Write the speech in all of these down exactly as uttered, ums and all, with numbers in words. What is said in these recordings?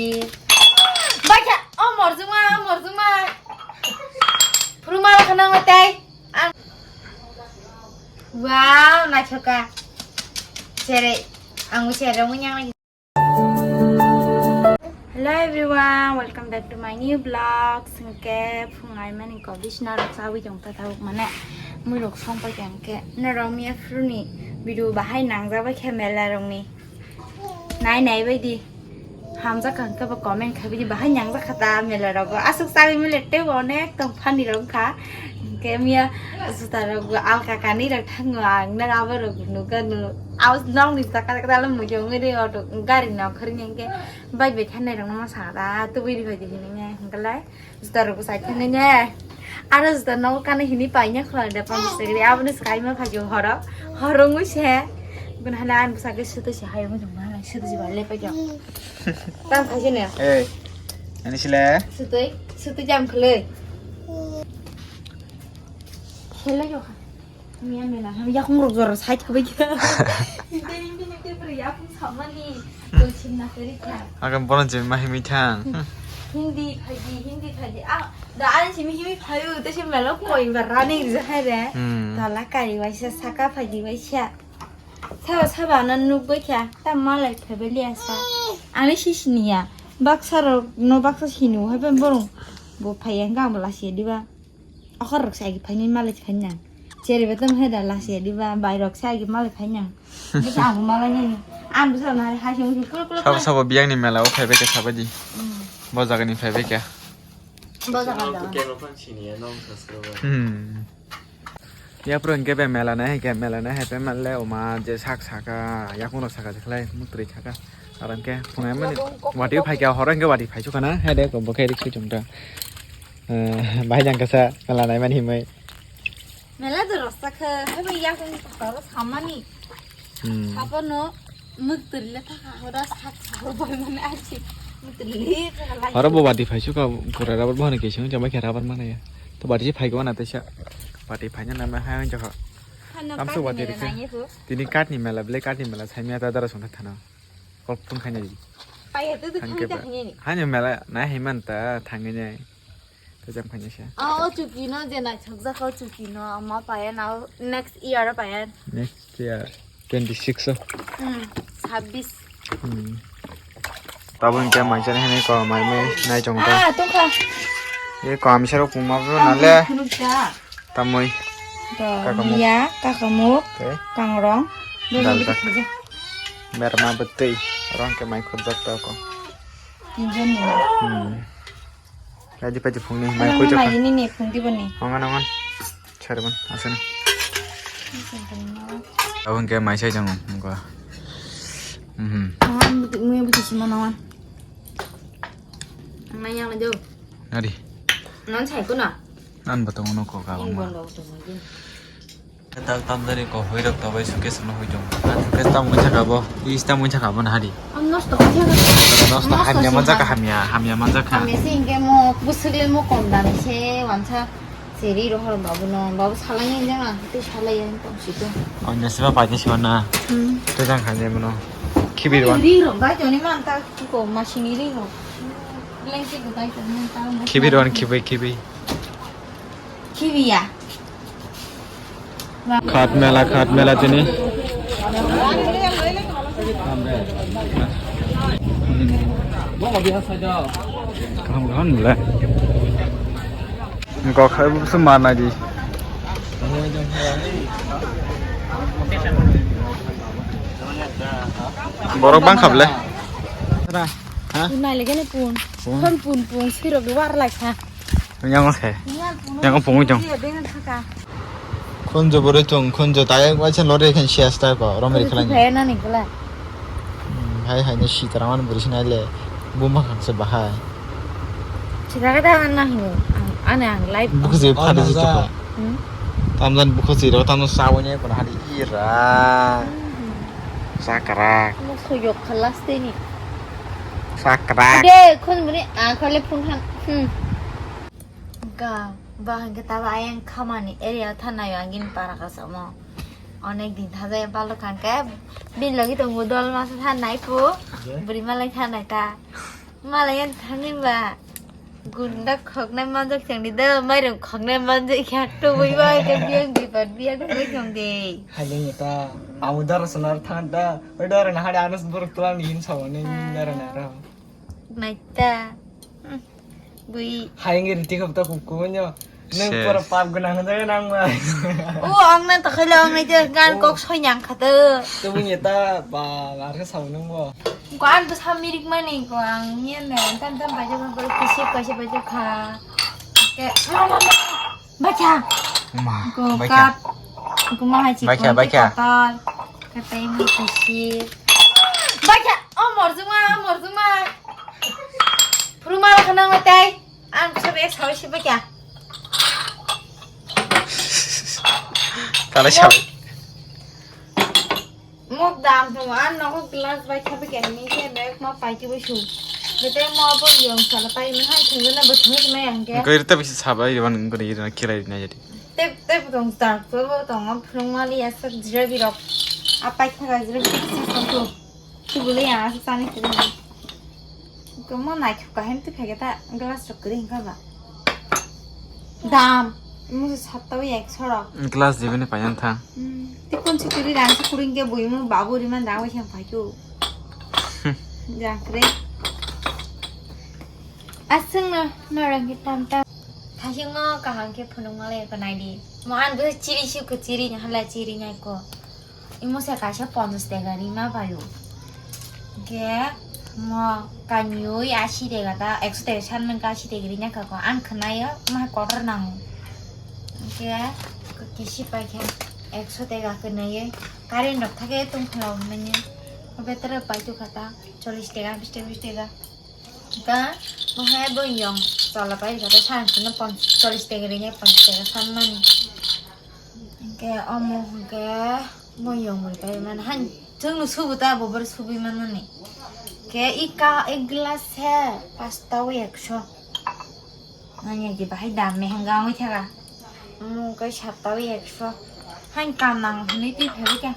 Baikha, o morjuma, o morjuma. Phuru mala khana matai. Ang. Wow, naithoka. Chere, ang chere mo nyang lagi. Hello everyone, welcome back to my new vlog. Sengke phungai mani ko bisna rok sawi jong ta thawk mane. Mui rok song pa jang ke. Na rong mi afruni video bahai nang jabai khe mela rong ni. Nai nai bai di. Hamjak kha hwnkhe bo comment khai bidi bahai nyangjak kha ta mela rogo. Aswk chagwi mile teibo onek tong funny rok wngkha. Hwnkhe miya juta rok bo alka kanwi rok thango ang na rubber rok bo nukha nu. Aw nokni saka saka tala muitu wngwi ri auto gari nok khring hwnkhe bike bai thanai rok no ma saka ta tubui ri phaidi hinwi hwnkhe lai. Juta rok bwsai thangwi ne. Aro juta nogo kana hini paina khwlai da pang se gri aboni swkai ma phai horo. Horo ngui se. Gun hana an bwsa ke sutu se hayo mujung ma sutu se ba le pa jo. Tang phai se ne. Ei. Ani sile. Sutui, sutu jam khwlai. Khela jo kha. Miya mela, yakung rok jora side khabai kha. Himte himte himte pura yakung samani. Koi chimna kari kha. Agan bono je ma himi thang. Hindi phaidi, Hindi phaidi. Ah, da ani simi himi phayu, te sim mela koi ba running je hai re. Hmm. Tala kari waisa, saka phaidi waisa. Saba saba na nuk bai kha, ta malai phaibai liya sa. Ani sisiniya. Baksa rok no baksa sinu hai ben borong. Bo phai yang gam la se diba. Akhor rok sai phaini malai phainang. Chere betam heda lasi diba bai rok sai malai phainang. Bisa ang malai nani. Ang bisa nari hai sing kul kul. Sabo sabo biyang ni mela o phaibai kha sabadi. Hmm. Bo jaga ni phaibai kha. Bo jaga da. Hmm. Ya pro ke be mela na hai ke mela na hai pe malle o ma je sak saka yakung rok saka je khlai mutri saka. Aram ke phunai mani wati phai kha horo ke wati phai sukana hai de ko bo khe rik sui chungta. Eh, bahai jang kasa mela nai mani himai. Mela de rosta khe, hai bai yakung toro samani. Hmm. Sapono mukturle thaka hora sak saho bai mane achi. Mukturle thaka lai. Horo bo bati phai suka pura rabar bo hane kesung jama khe rabar mana ya. To bati phai gwana tesa. Bati phai na nama hai jokha. Hano tamso kani bati mela rikha. Nangye ko. Tini katni mela, ble katni mela, saimya ta dara songtha thana. Kol phun khaina di. Pai hete de thangke thangke ni. Hani mela na heman ta thangene. Kajam khaina se. Ah, o chuki no je nai chokjak o chuki no ama payan o next year payan. Next year twenty six o. Hmm, sabis. Hmm. Tabun ke mai chani hani ko mai mai nai chong ta. Ah, tungkha. Ye ko amsero puma bro nale. Khunuk ja. Tamoi. Kakamuk. Miya, kakamuk, okay. Kangrong. Daljak. Berma betei. Rong ke mai khujak ta ko. Tinjon ni. Hmm. Kaji paji phungni mai khujak. Mai ni ni phung di bani. Ongan ongan. Chari ban asana. Abang ke mai sai jang ko. Mhm. Ongan buti mui buti sima ongan. Ang nai yang na jo. Nari. Non sai ko na. Nan batong no ko ka. Ing bang. Bondo to mo je. Kata tam dari ko hoi rok to bai suke sano hoi jong. Suke tam mun chaka bo. Is tam mun chaka bo na hari. Ang nosto ko je. Nosto hamya manjaka hamya, hamya manjaka. Kami sing ke mo busuk le mo kondam se wansa. Seri rohor babu no, babu salai ni jang, te salai yang tong situ. Oh, nasi ba paji sima na. Hmm. Te jang khanje mono. Khibi ron. Ri ro bai joni man ta ko masini ri ro. Blanket bai joni man ta. Khibi ron khibi khibi. Khibi ya. Khat mela, khat mela tini. Kaham kaham le. Gok hai bu suma nai di. Borok bang khable. Ha? Nai lege ne pun. Pun. Pun pun pun sirok war lai kha. Yang oke. Yang pungwi tong. Khunjo bwrwi tong khunjo tai waisa lori khan siya sta ko romri khlai. Hai nani kala. Hmm, hai hai ni sitara man bwrwi sinai le. Buma khang se bahai. Sitara da man na hino. Ang ane ang live. Bukhusi phadi ji toko. Hmm? Tamdan bukhusi ro tamdan sawani ko hari ira. Hmm. Sakrak. Mo soyok khalas teni. Sakrak. De khun bwrwi a khale phun khan. Hmm. Ga, ba hwnkhe tabo ayang khamani area thanai o agini para kasamo. Onek din thajai balo kangke bin logi tongo dol masa thanai pu. Bwrwi malai thanai ta. Malai yan thani ba. Gunda khoknai manjak chang di da, mairum khoknai manjak kha tubui bai ka biang di pat biang bai chang di. Haileng ta, amu dara sonar thang da, oi dara na hade anas bor tulang ni hin sawo ne dara na ra. Naita. Hmm. Bui. Haileng ri ti khap ta ku ku nyo. Nang pura pap guna nang nang ma. O ang na ta khala ang na je gan kok soi nyang kha ta. Tubui ni ta ba ar ka sawo nang bo. Ko ang bwsa mirik mani ko ang niya na tam tam baja ko ko kisi kaisa baja kha. Ke ma ma ma. Bacha. Ma. Ko bacha. Kap. Ko ma hai chi. Bacha, ko bacha. Kotor. Katai ma kisi. Bacha. O morjuma, o morjuma. Phuru ma khana ma tai. Ang bwsa be sawi si bacha. Kala sawi. Mok dam thung an nogo glass bai khabe kani khe bag ma pai khe bai su. Bete mo bo yong sala pai mi hai thung na bo thung mai ang ke. Goi rita bisi sabai riban gori rina kilai rina jadi. Tep tep tong tak to bo tong am phung mali asak jira birok. Apai khaga jira birok si song tu. Tubuli ya asak sani kiri. Ko mo nai khaga hem tu phege ta glass rok kiri hinga ba. Dam. Musu satta wi ekso rok. Glass dibini payan thang. Hmm. Ti kun si kuri rang si kuring ke bui mu babu ri man dang wi sang pai tu. Jakre. Asung no, no rang ke tam tam. Thasing mo kaham ke phunung male ko nai di. Mo an bu chiri si ko chiri nya hala chiri nya ko. Imo se kaisa ponchas tega rima paio. Hingke mo kaniui asi tega ta, ekso tega san nang asi tega rinya kako. Ang khnayo, mo hai kotor nango. Hingke kisi paikha ekso tega khnaye. Current rok thake tongkhwlao hwnwi. Betara paito khata, chollish tega, bish tega, bish tega. Hingke mo hai bo yong chola pai khata, san khna pon-, chollish tega rinya ponchas tega san mani. Hingke omo hingke mo yong mui pai mano. Han chwngno subu ta bo bor subui mano ni. Hingke i ka, i glass he pasta o ekso. Nanya di bahai dam me hingga oi thaga. Omo hingke satta o ekso. Han kam nang hwnwi twi phaiwi kha.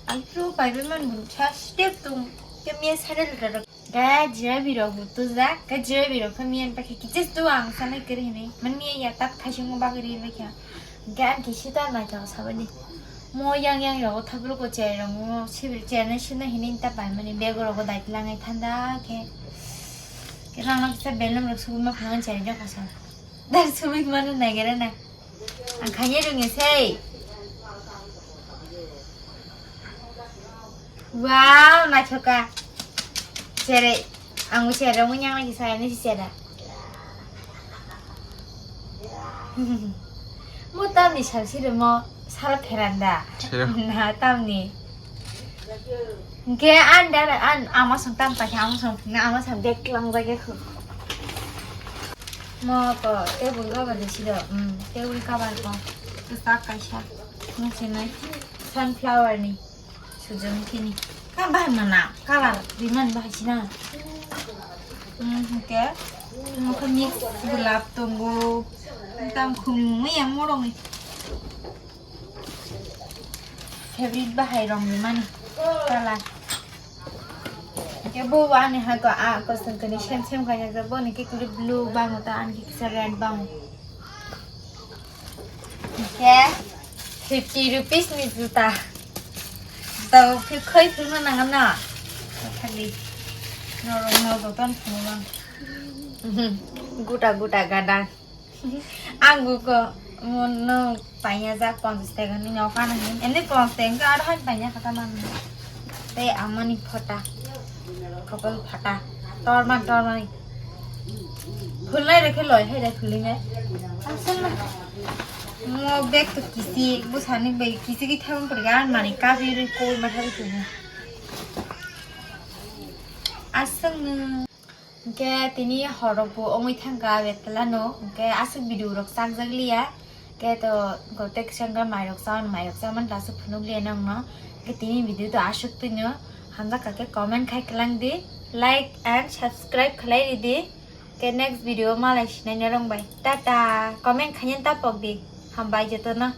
Ai pro pai bai man bun sa step tung. Ke me sare lera. Ga jira birok hutu jak, ga jira birok khe miyan pakhe kichis tu ang sanai kiri hinwi. Man miya ya tak thasing mo bagri hinwi khe. Ga an kisi ta nai ta sabani. Mo yang yang rok thabro ko chai rok mo sibir chai na sina hinwi ta pai mani bego rok dai langai thanda khe. Ke rang rok sa belum rok subu ma phangan chai rok sa. Dar subu ma na nai gere na. Ang khanye rungye sei. Wow, naithoka. Sere, ang sere, mo nyang lagi saya ni sere. Mo tamni sal sire mo sara pheranda. Sere. Na tamni. Hingke an dara an ama song tam paikha ama song phunga ama song bag lang jagya khu. Mo to table cover de sido, um, table cover ko. Kwchak kaisa. Mo sinai sunflower ni sujung kini. Ka bahai mana color diman bahai sina. Um, hingke mo khe mix gulab tongo. Tam khum mo yang morong ni. Favorite bahai rong ni mani color. Ke bo ani ha ko a ko sengkani sem sem kanya ke bo ni ke kuli blue bango ta ani ke kisa red bango. Ke fifty rupees ni juta. Juta bo phi khoi philma nang na. Thagi. Norok no joton philma. Guta guta gadang. Ang buko mono panya jak ponchas tega ni nokha na hin. Ende ponchas tega ka adhan panya kata man. Te amani phota. Kopal phata. Torma torma ni. Phulnai rekhe loi hai da phulnai. Asal na. Mo bag to kisi busani bag kisi ki thabang perga mani kapi ri koi ma thabi tu. Asal na. Hingke tini horrok bo wngwi thangkha betla no, hingke aswk video rok chakjak liya, hingke to gote kisa wngkha mairok chaui, mairok chaui mani aswk phunuk liya nokno, hingke tini video to aswk twino hamjak kha khe comment khai kwlang di, like and subscribe khlai ridi, hingke next video malai sinai norok bai tata, comment khaina ta pok di, hambai jotono.